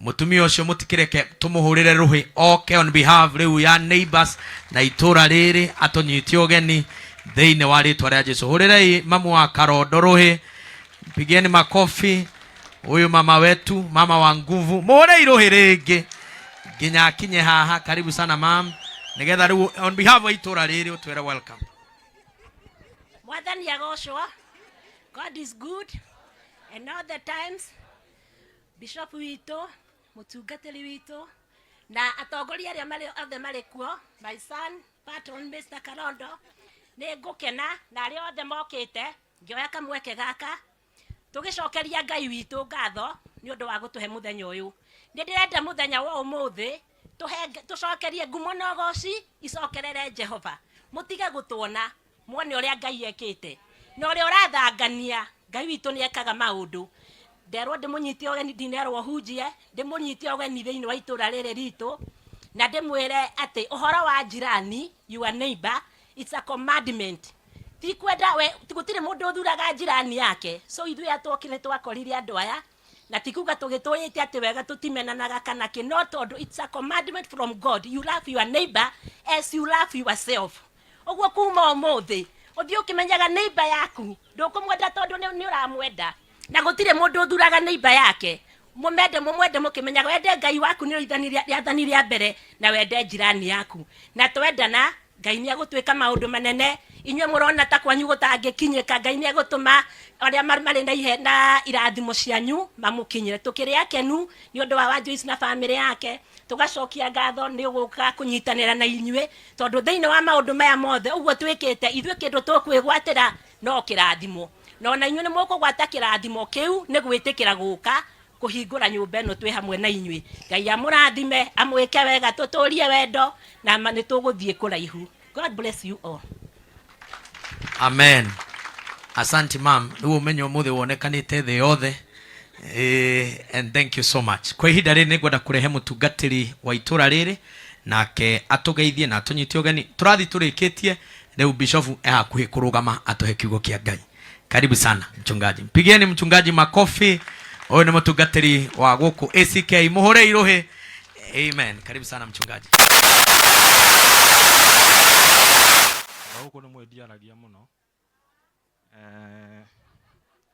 Mũtumia ũcio mũtikĩreke tũmũhũrĩre rũhĩ oke on behalf rĩu ya neighbors na itũra rĩrĩ atũnyite ũgeni thĩinĩ wa rĩtwa rĩa Jesu. Hũrĩrei mamu wa Karondo rũhĩ, pigeni makofi huyu mama wetu, mama wa nguvu, mũhũrei rũhĩ rĩngĩ nginya akinye haha. Karibu sana mam, nĩgetha rĩu on behalf wa itũra rĩrĩ ũtwĩre welcome. Mwathani agocwo. God is good and all the times. Bishop witũ, mũtungatĩri witũ na atongoria arĩa marĩ othe marĩ kuo, my son patron Mr. Karondo, nĩ ngũkena na arĩa othe mokĩte ngĩoya kamweke gaka tũgĩcokeria Ngai witũ ngatho nĩ ũndũ wa gũtũhe mũthenya ũyũ. Nĩ ndĩrenda mũthenya wa ũmũthĩ tũcokerie ngumo na ũgoci icokerere Jehova. Mũtige gũtuona muone ũrĩa Ngai ekĩte na ũrĩa ũrathangania. Ngai witũ nĩ ekaga maũndũ. Nderwo ndĩmũnyite ũgeni, ndinerwo hunjie, ndĩmũnyite ũgeni thĩinĩ wa itũra rĩrĩ ritũ na ndĩmwĩre atĩ ũhoro wa jirani, your neighbor, it's a commandment. Ti kwenda we, gũtirĩ mũndũ ũthuraga jirani yake. So ithuĩ atwokire twakorire andũ aya na ti kuga tũgĩtũĩte atĩ wega tũtimenanaga kana kĩ, no tondũ it's a commandment from God, you love your neighbor as you love yourself. Ũguo kuma ũmũthĩ ũthiĩ ũkĩmenyaga neighbor yaku, ndũkũmwenda tondũ nĩ ũramwenda, na gũtirĩ mũndũ ũthuraga neighbor yake. Mũmende, mũmwende mũkĩmenyaga, wende Ngai waku nĩ rĩathani rĩa mbere, na wende jirani yaku. Na twendana Ngai nĩ egũtwĩka maũndũ manene. Inyuĩ mũrona ta kwanyu gũtangĩkinyĩka, Ngai nĩ egũtũma arĩa marĩ na ihe na irathimo cianyu mamũkinyĩre. Tũkĩrĩ akenu nĩ ũndũ wa Joyce na bamĩrĩ yake, tũgacokia ngatho nĩ gũka kũnyitanĩra na inyuĩ, tondũ thĩinĩ wa maũndũ maya mothe ũguo twĩkĩte ithuĩ kĩndũ tũkwĩgwatĩra no kĩrathimo, na ona inyuĩ nĩ mũkũgwata kĩrathimo kĩu nĩ gwĩtĩkĩra gũka kũhingũra nyũmba ĩno twĩ hamwe na inyuĩ. Ngai amũrathime, amwĩke wega, tũtũrie wendo na ma nĩ tũgũthiĩ kũraihu. God bless you all. Amen. Asante mam, rĩu ũmenyo ũmũthĩ wonekanĩte thĩ yothe. And thank you so much. Kwa ihinda rĩrĩ nĩngwenda kũrehe mũtungatĩri wa itũra rĩrĩ nake atũgeithie na atũnyite ũgeni. Tũrathiĩ tũrĩkĩtie rĩu, bishofu e hakuhĩ kũrũgama atũhe kiugo kĩa Ngai. Karibu sana mchungaji. Mpigieni mchungaji makofi. Huyu ni mũtungatĩri wa gũkũ ACK, mũhũrei rũhĩ. Amen. Karibu sana mchungaji. Gũkũ nĩ mwĩ ndiaragia mũno.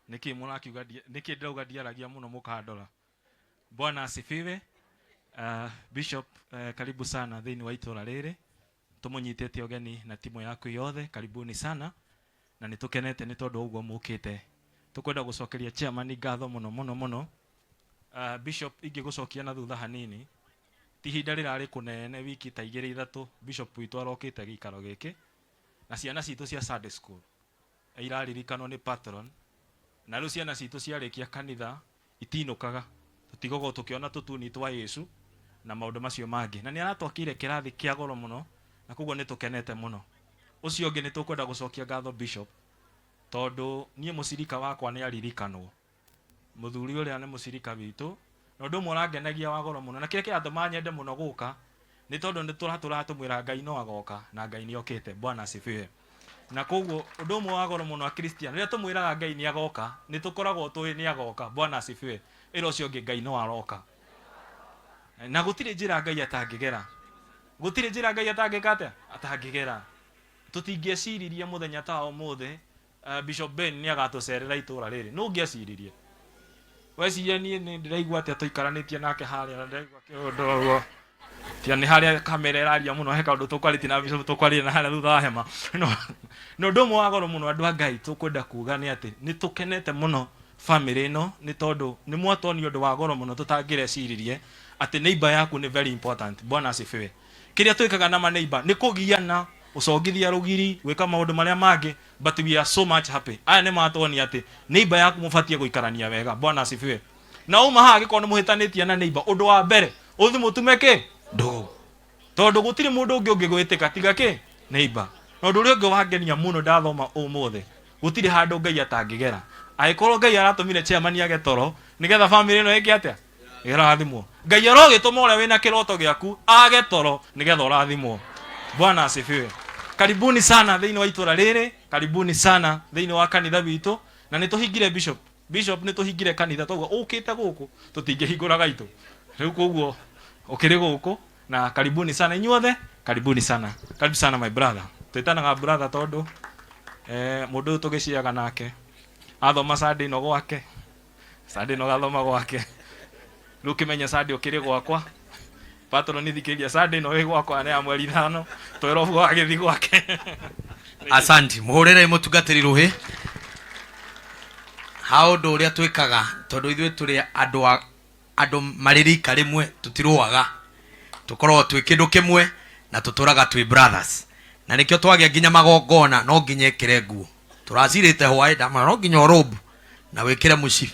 Nĩkĩ mũrakiuga nĩkĩ ndĩrauga ndiaragia mũno mũkandora? Bwana asifiwe. Bishop, karibu sana thĩinĩ wa itũra rĩrĩ. Tũmũnyitĩte ũgeni na timu yaku yothe, karibuni sana, na nĩ tũkenete nĩ tondũ wa ũguo mũkĩte. Tũkwenda gũcokeria chairman ngatho mũno mũno mũno. Bishop, ingĩgũcokia na thutha hanini, ti ihinda rĩrarĩ kũnene, wiki ta igĩrĩ ithatũ, Bishop witũ arokĩte gĩikaro gĩkĩ na ciana citũ cia Sunday school iraririkanwo nĩ patron, na rĩu ciana citũ ciarĩkia kanitha itinũkaga, tũtigagwo tũkĩona tũtuni twa Yesu na maũndũ macio mangĩ, na nĩ aratwakĩire kĩrathi kĩa goro mũno, na koguo nĩ tũkenete mũno. Ũcio ũngĩ, nĩ tũkwenda gũcokia ngatho Bishop, tondũ niĩ mũcirika wakwa nĩ aririkanwo. Mũthuri ũrĩa nĩ mũcirika witũ, na ũndũ ũmwe ũrangenagia wa goro mũno na kĩrĩa kĩratũma nyende mũno gũka nĩ tondũ nĩ tũratũraga tũmwĩra Ngai no agoka, na Ngai nĩ okĩte. Bwana asifiwe. Na koguo ũndũ ũmwe wa goro mũno, Akristiano, rĩrĩa tũmwĩraga Ngai nĩ agoka, nĩ tũkoragwo tũĩ nĩ agoka. Bwana asifiwe. Ĩra ũcio ũngĩ, Ngai no aroka. Na gũtirĩ njĩra Ngai atangĩgera. Gũtirĩ njĩra Ngai atangĩka atĩa? Atangĩgera. Tũtingĩeciririe mũthenya ta wa ũmũthĩ Bishop Ben nĩ agatũcerera itũra rĩrĩ. Nũ ũngĩeciririe? Weciria niĩ nĩ ndĩraigua atĩa tũikaranĩtie nake harĩa, na ndĩraigua kĩũndũ ũguo. Tia nĩ harĩa kamera ĩraria mũno, he kaũndũ tũkwarĩtie na Bishop, tũkwarĩrie na harĩa thutha wa hema. No na ũndũ ũmwe wa goro mũno, andũ a Ngai, tũkwenda kuga nĩ atĩ nĩ tũkenete mũno family ĩno, nĩ tondũ nĩ mwatonia ũndũ wa goro mũno tũtangĩreciririe, atĩ neighbor yaku nĩ very important. Bwana asifiwe. Kĩrĩa twĩkaga na maneighbor nĩ kũgiana, gũcongithia rũgiri, gwĩka maũndũ marĩa mangĩ, but we are so much happy. Aya nĩ matonia atĩ neighbor yaku mũbatiĩ gũikarania wega. Bwana asifiwe. Na uma haha, angĩkorwo nĩ mũhĩtanĩtie na neighbor, ũndũ wa mbere ũthi mũtume kĩ ndũgũ, tondũ gũtirĩ mũndũ ũngĩ ũngĩgwĩtĩka tiga kĩ neighbor. Na ũndũ ũrĩa ũngĩ wangenia mũno ndathoma ũmũthĩ, gũtirĩ handũ Ngai atangĩgera. Angĩkorwo Ngai aratũmire chairman age toro nĩgetha family ĩno ĩke atĩa? Ĩrathimwo, Ngai arogĩtũma ũrĩa wĩna kĩroto gĩaku age toro nĩgetha ũrathimwo. Bwana asifiwe. Karibuni sana thĩinĩ wa itũra rĩrĩ, karibuni sana thĩinĩ wa kanitha witũ, na nĩ tũhingire, Bishop. Bishop, nĩ tũhingire kanitha, twauga ũkĩte gũkũ tũtingĩhingũra gaitũ. Rĩu koguo ũkĩrĩ gũkũ na karibuni sana inyuothe, karibuni sana, karibu sana my brother. Twĩtanaga brother tondũ mũndũ ũyũ tũgĩciaga nake athoma Sunday ĩno gwake, Sunday ĩno gathoma gwake, rĩu ũkĩmenya Sunday ũkĩrĩ gwakwa, patron thikĩrĩria Sunday ĩno wĩ gwakwa nĩ ya mweri 5 12 wagĩthiĩ gwake. Asante, muhurire mutungatĩri rũhĩ ha ũndũ ũrĩa twĩkaga tondũ ithuĩ tũrĩ andũ a andũ marĩ rika rĩmwe, tũtirũaga, tũkoragwo twĩ kĩndũ kĩmwe na tũtũraga twĩ brothers, na nĩkĩo twagĩa nginya magongona no nginya ĩkĩre nguo tũracirĩte hwaĩ ndamara no nginya ũrũmbu na wĩkĩre mũcibi.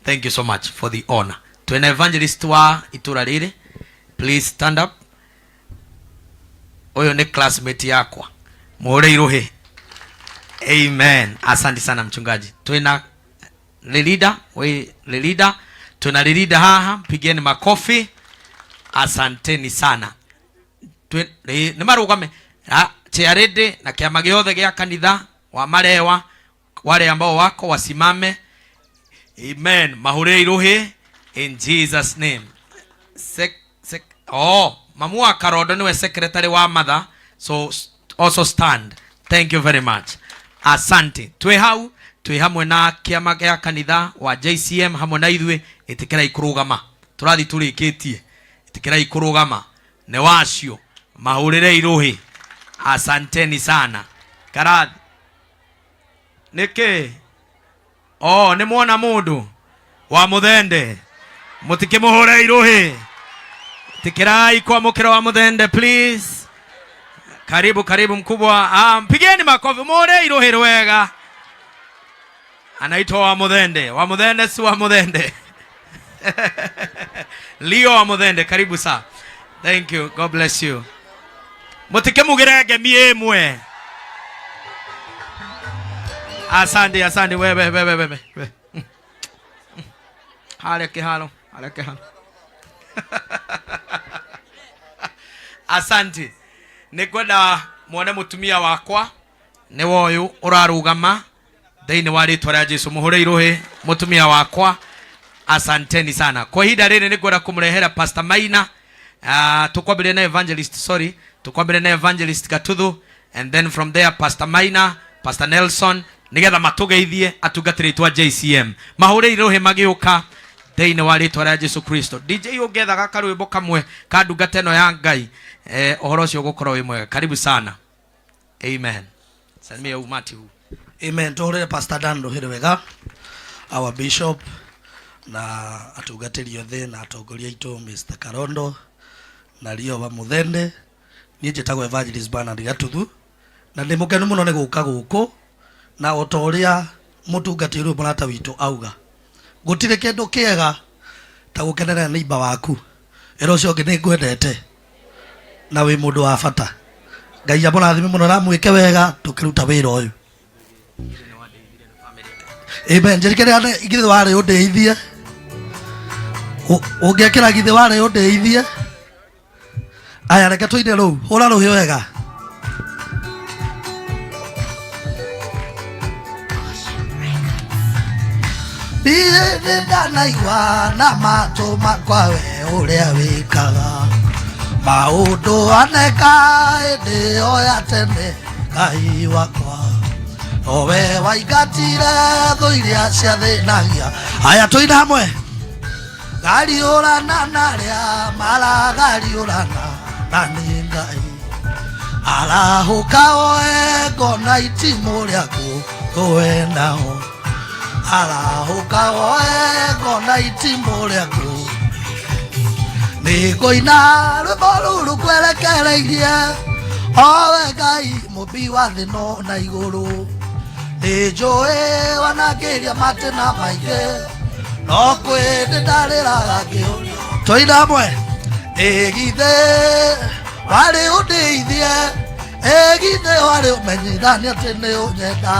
Thank you so much for the honor. Twĩna evangelist wa itũra rĩrĩ, please stand up. Ũyũ nĩ classmate yakwa, muhũre irũhĩ. Amen, asante sana mchungaji. Twĩna Lilida, we Lilida, tuna Lilida haha, pigeni makofi. Asanteni sana. Nĩ marũgame chairlady na kĩama gĩothe gĩa kanitha wa Marewa, wale ambao wako wasimame. Amen, mahũre irũhĩ in Jesus name. Sek, sek, oh, mamu wa Karondo niwe secretary wa mother, so also stand. Thank you very much, asante. Twĩ hau twĩ hamwe na kĩama gĩa kanitha wa JCM hamwe na ithuĩ. Ĩtĩkĩrai kũrũgama, tũrathiĩ tũrĩkĩtie. Ĩtĩkĩrai kũrũgama, nĩ wacio mahũrĩre irũhĩ. Asanteni sana. Karathi nĩkĩ? Oh, nĩ mwona mũndũ wa mũthende, mũtikĩmũhũre irũhĩ. Tikirai kwamũkĩra wa mũthende, please. Karibu, karibu mkubwa. Ah, mpigeni makofi, muhũre irũhĩ rwega. Anaitwa wa mũthende, wa mũthende si wa mũthende, Leo wa mũthende, karibu sa. Thank you, God bless you. Mũtikĩmugĩre ngemi ĩmwe. Asante, asante. Wewe wewe wewe we. Harĩa kĩharo, harĩa kĩharo. Asante. Nĩ ngwenda muone mũtumia wakwa nĩwe ũyũ ũrarũgama thĩinĩ wa rĩtwa rĩa Jesu. Mũhũre irũhĩ mũtumia wakwa. Asanteni sana. Kwa ihinda rĩrĩ nĩ ngwenda kũmũrehera Pastor Maina. Tukwambĩrĩria na evangelist, sorry, tukwambĩrĩria na evangelist Gatuthu and then from there Pastor Maina, Pastor Nelson, nigetha matũgeithie atungatĩri aitũ a JCM. Mahũre irũhĩ magĩũka thĩinĩ wa rĩtwa rĩa Jesu Kristo. DJ ũngĩethaga karwĩmbo kamwe ka ndungata ĩno ya Ngai, ũhoro ũcio ũgũkorwo wĩ mwega. Karibu sana. Amen. Salimia umati huu. Amen. Tuhurire Pastor Dan Ruhire wega, our bishop na atungatĩri othe na atongoria aitũ Mr. Karondo na Rio wa Muthende. Niĩ njĩtagwo Evangelist Bernard Gatuthu na ndĩ mũkenu mũno nĩ gũka gũkũ, na o ta ũrĩa mũtungatĩri ũyũ mũrata witũ auga, gũtirĩ kĩndũ kĩega ta gũkenerera neighbor waku. Ĩra ũcio ũngĩ nĩ ngwendete na wĩ mũndũ wa bata. Ngai amũrathime mũno na amwĩke wega tũkĩruta wĩra ũyũ. Amen. Njĩrĩkĩre githĩ warĩ ũndĩithie, ũngĩekĩra githĩ warĩ ũndĩithie. Aya, reke tũine rũu. Hũra rũhĩ wega. Niĩ nĩndanaigua na matũ makwa we ũrĩa wĩkaga maũndũ aneka hĩndĩ ĩyo ya tene. Ngai wakwa, owe waingatire thũ iria ciathĩnagia. Aya, tũine hamwe. Gariũrana narĩa maragariũrana na nĩ Ngai arahũka oe ngona itimũ rĩaku rũe nao, arahũka oe ngona itimũ rĩaku. Nĩngũina rwĩmbo rũrũ kwerekereirie owe Ngai mũmbi wa thĩ no na igũrũ. Nĩnjũĩ wanangĩria matĩna maingĩ, no kwĩ ndĩ ndarĩraga ngĩũria. Tũina hamwe. Ĩgithĩ warĩ ũndĩithie, ĩgithĩ warĩ ũmenyithanie atĩ nĩ ũnyenda,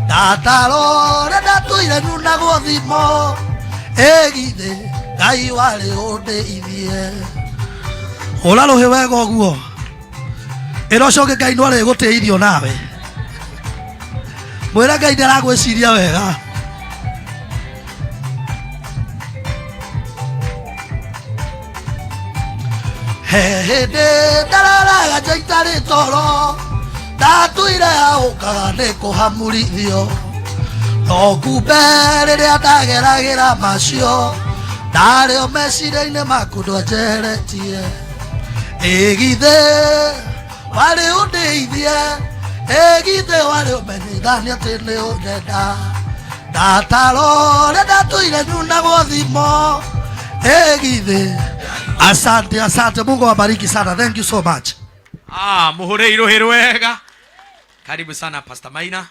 ndataro ũrĩa ndatũire nyunagwo thimo, ĩgithĩ Ngai warĩ ũndĩithie. Hũra rũhĩ wega ũguo. Ĩra ũcio ũngĩ Ngai no arĩgũtĩithio nawe. Mwĩre Ngai nĩaragwĩciria wega. He hĩndĩ ndararaga nja itarĩ toro, ndatũire haũkaga nĩ kũhamurithio. No kumbe rĩrĩa ndageragĩra macio, ndarĩ o meciria-inĩ maku ndwanjeretie. Ĩgithĩ warĩ ũndeithie, ĩgithĩ warĩ ũmenyithanie atĩ nĩ ũnyenda. Ndataro ũrĩa ndatũire nyunagwo thimo, ĩgithĩ. Asante, asante. Mungu awabariki sana. Thank you so much. Ah, muhure iruhi rwega. Karibu sana Pastor Maina.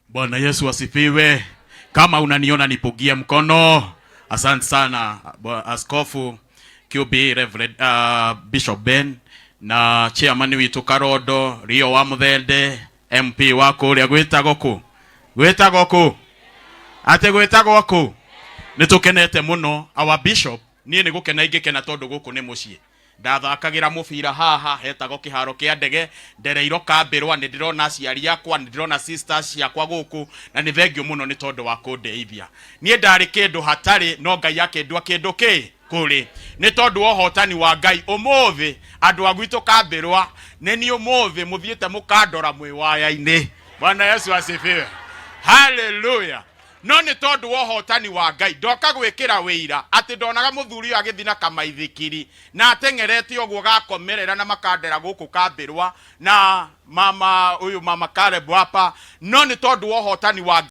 Bwana Yesu asifiwe. Kama unaniona nipugie mkono. Asante sana Askofu QB Reverend Bishop Ben na chairman witũ Karondo Rio wa Muthende MP wa kũrĩa gwĩtagwo kũ gwĩtagwo kũ atĩ gwĩtagwo kũ. Nĩ tũkenete mũno our bishop. Niĩ nĩ gũkena ingĩkena tondũ gũkũ nĩ mũciĩ. Ndathakagĩra mũbira haha hetagwo kĩharo kĩa ndege, ndereirwo kambĩrwa, nĩ ndĩrona aciari akwa, nĩ ndĩrona sisters ciakwa gũkũ, na nĩ thengio mũno nĩ tondũ wa kũndeithia. Niĩ ndarĩ kĩndũ hatarĩ, no Ngai akĩndua kĩndũ kĩ kũrĩ. Nĩ tondũ wa ũhotani wa Ngai ũmũthĩ andũ a gwitũ kambĩrwa nĩ niĩ ũmũthĩ mũthiĩte mũkandora mwĩ waya-inĩ. Bwana Yesu asifiwe, haleluya. No nĩ tondũ wa ũhotani wa Ngai ndoka gwĩkĩra wĩira atĩ ndonaga mũthuri ũyũ agĩthiĩ na kamaithikiri na ateng'erete ũguo gakomerera na makandera gũkũ kambĩrwa na mama ũyũ mama Caleb hapa, no nĩ tondũ wa ũhotani wa